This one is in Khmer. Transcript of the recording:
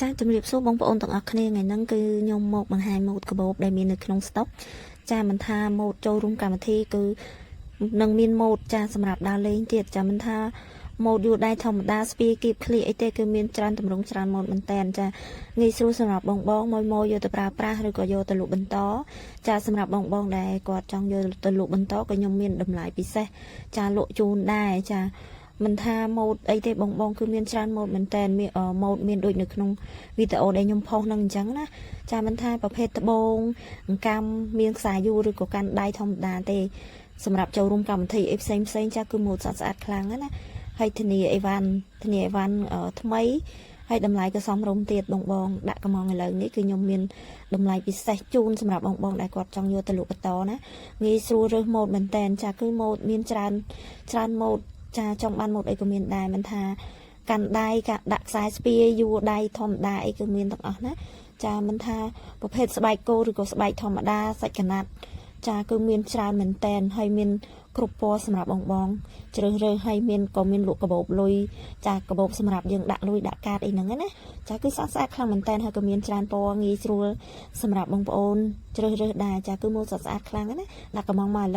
ចាជំរាបសួរបងប្អូនទាំងអស់គ្នាថ្ងៃហ្នឹងគឺខ្ញុំមកបង្ហាញម៉ូដកាបូបដែលមាននៅក្នុងស្តុកចាមិនថាម៉ូដចូលរួមកម្មវិធីគឺនឹងមានម៉ូដចាសម្រាប់ដើរលេងទៀតចាមិនថាម៉ូដយួរដៃធម្មតាស្ពាយគៀបឃ្លៀកអីទេគឺមានច្រើនទម្រង់ច្រើនម៉ូដមែនតែនចាងាយស្រួលសម្រាប់បងបងមួយមួយយកទៅប្រើប្រាស់ឬក៏យកទៅលក់បន្តចាសម្រាប់បងបងដែលគាត់ចង់យកទៅលក់បន្តក៏ខ្ញុំមានតម្លៃពិសេសចាលក់ជូនដែរចាមិនថាម៉ូដអីទេបងបងគឺមានច្រើនម៉ូដមែនតែនមានម៉ូដមានដូចនៅក្នុងវីដេអូដែលខ្ញុំផុសហ្នឹងអញ្ចឹងណាចាមិនថាប្រភេទត្បូងអង្កាំមានខ្សែយូរឬក៏កាន់ដៃធម្មតាទេសម្រាប់ចូលរួមកម្មវិធីអីផ្សេងផ្សេងចាគឺម៉ូដស្អាតស្អាតខ្លាំងណាហើយធានាអីវ៉ាន់ធានាអីវ៉ាន់ថ្មីហើយតម្លៃក៏សមរម្យទៀតបងបងដាក់កំងឥឡូវនេះគឺខ្ញុំមានតម្លៃពិសេសជូនសម្រាប់បងបងដែលគាត់ចង់យកទៅលក់បន្តណាងាយស្រួលរើសម៉ូដមែនតែនចាគឺម៉ូដមានច្រើនច្រើនម៉ូដចាចង់បានម៉ូដអីក៏មានដែរមិនថាកាន់ដៃកាដាក់ខ្សែស្ពាយយួរដៃធម្មតាអីគឺមានទាំងអស់ណាចាមិនថាប្រភេទស្បែកគោឬក៏ស្បែកធម្មតាសាច់កណាត់ចាគឺមានច្រើនមែនតែនហើយមានគ្រប់ពណ៌សម្រាប់បងបងជ្រើសរើសហើយមានក៏មានលក់កាបូបលុយចាកាបូបសម្រាប់យើងដាក់លុយដាក់កាតអីហ្នឹងណាចាគឺស្អាតស្អាតខ្លាំងមែនតែនហើយក៏មានច្រើនពណ៌ងាយស្រួលសម្រាប់បងប្អូនជ្រើសរើសដែរចាគឺម៉ូដស្អាតស្អាតខ្លាំងណាដាក់កំងមកឥឡូវ។